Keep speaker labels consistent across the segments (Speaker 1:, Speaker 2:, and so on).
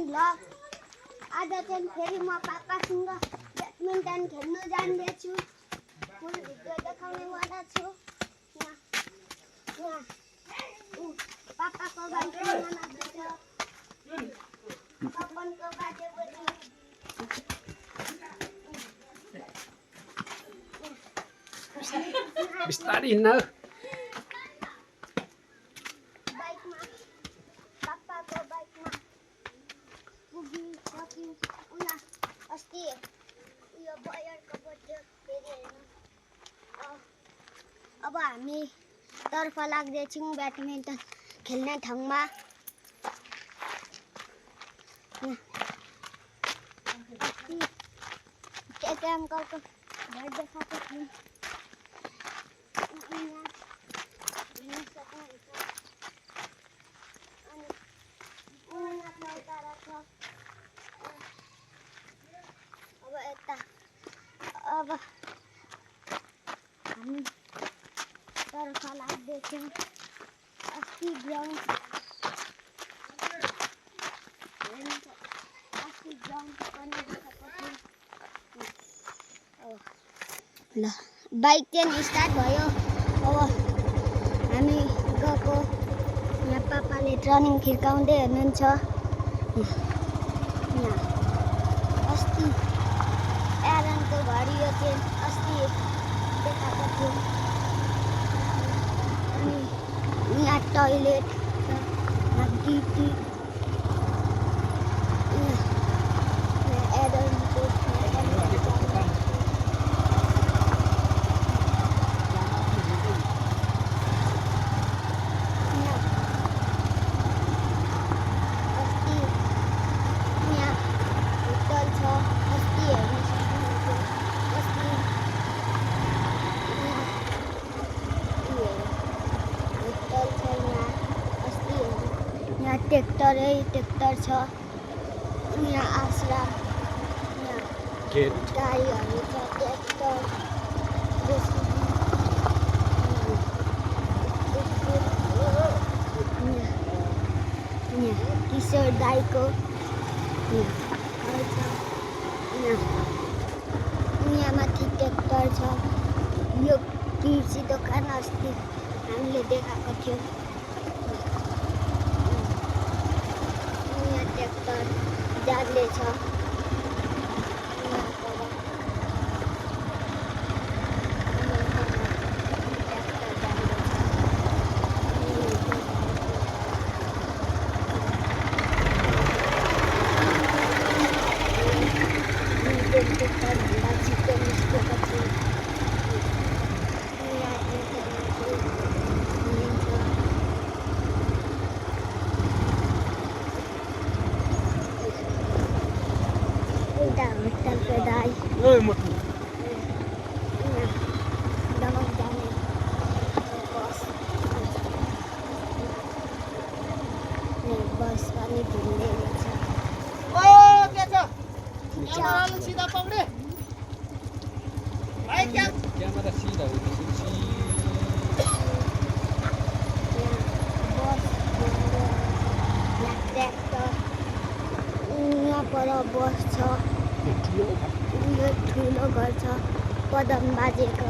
Speaker 1: ल आज चाहिँ फेरि म पापासँग ब्याडमिन्टन खेल्न जान्दैछु। म भिडियो देखाउनेवाला छु। यहाँ पापाको बाइकमा नाच्छ। पपनको बाजेपछि
Speaker 2: बिस्तारै हिँड्न।
Speaker 1: बाइकमा पापाको बाइकमा पुगिसक्यौँ। उना अस्ति उयो बयरको बर्थडे फेरि हेर्नु। अब हामी तर्फ लाग्दैछौँ ब्याडमिन्टन खेल्ने ठाउँमा। केके अङ्कलको घर देखाएको थियौँ। अब यता अब हामी तर्फ लाग्दैछौँ। अस्ति ग्राउन्ड पनि देखाएको थियौँ। ल बाइक चाहिँ स्टार्ट भयो। अब हामी गएको। यहाँ पापाले टर्निङ खिर्काउँदै हुनुहुन्छ। यहाँ अस्ति एरनको घर यो चाहिँ अस्ति देखाएको थियो। अनि यहाँ टोइलेट यहाँ ड्युटी एरनको ट्र्याक्टर छ। यहाँ आश्रम यहाँ गाईहरू छ। ट्र्याक्टर यहाँ किशोर दाईको यहाँ माथि ट्र्याक्टर छ। यो कृषि दोकान अस्ति हामीले देखाएको थियौँ। ट्र्याक्टर जाँदैछ। बस पनि घुम्दैछ।
Speaker 3: सीधा पकड़े भाई क्या
Speaker 2: क्यामेरा सीधा हो
Speaker 1: ट्र्याक्टर यहाँ पर बस छ। ठुलो घर छ पदम बाजेको।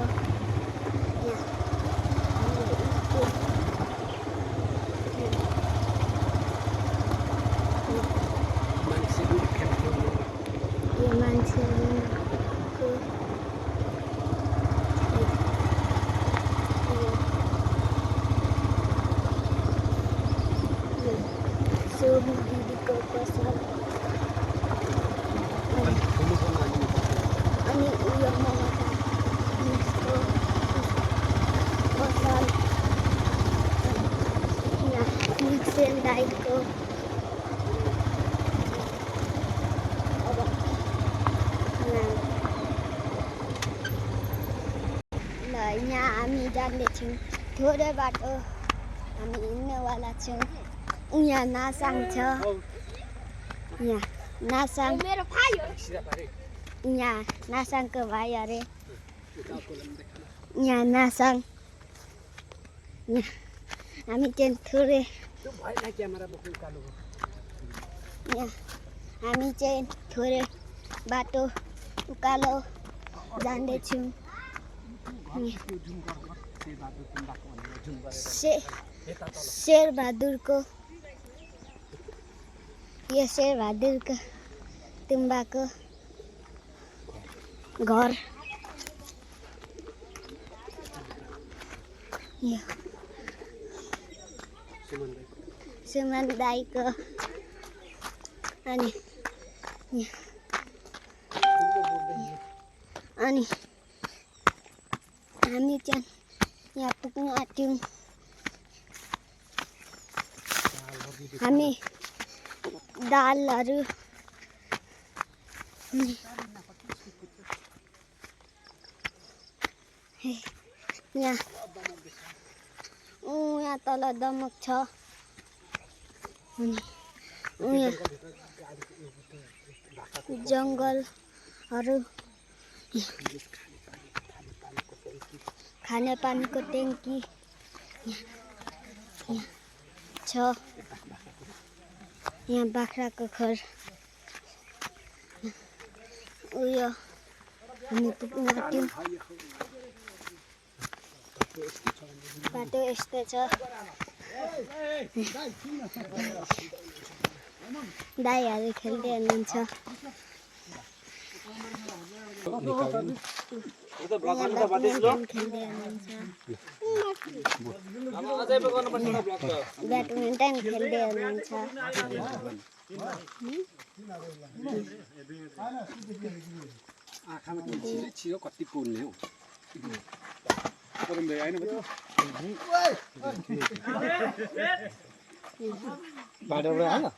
Speaker 1: अनि उयो मिक्सेल दाइको ल यहाँ हामी जाँदैछौँ। थोरै बाटो हामी हिँड्नेवाला छौँ। यहाँ नासाङ छ। यहाँ नासाङ यहाँ नासाङको भाइ अरे। यहाँ नासाङ हामी चाहिँ थोरै यहाँ हामी चाहिँ थोरै बाटो उकालो जाँदैछौँ। शेरबहादुरको यो शेरबहादुरको तुम्बाको घर यो सुमन दाईको अनि हामी चाहिँ यहाँ पुग्न आँट्यौँ। हामी दालहरू यहाँ तल दमक छ। यहाँ जङ्गलहरू खाने पानीको ट्याङ्की छ। यहाँ बाख्राको घर उयो हामी पुग्न आँट्यौँ। बाटो यस्तै छ। दाइहरू खेल्दै हुनुहुन्छ। ब्याडमिन्टन खेल्दै हुनुहुन्छ।
Speaker 2: छियो कति पुग्ने हो बाटोबाट आयो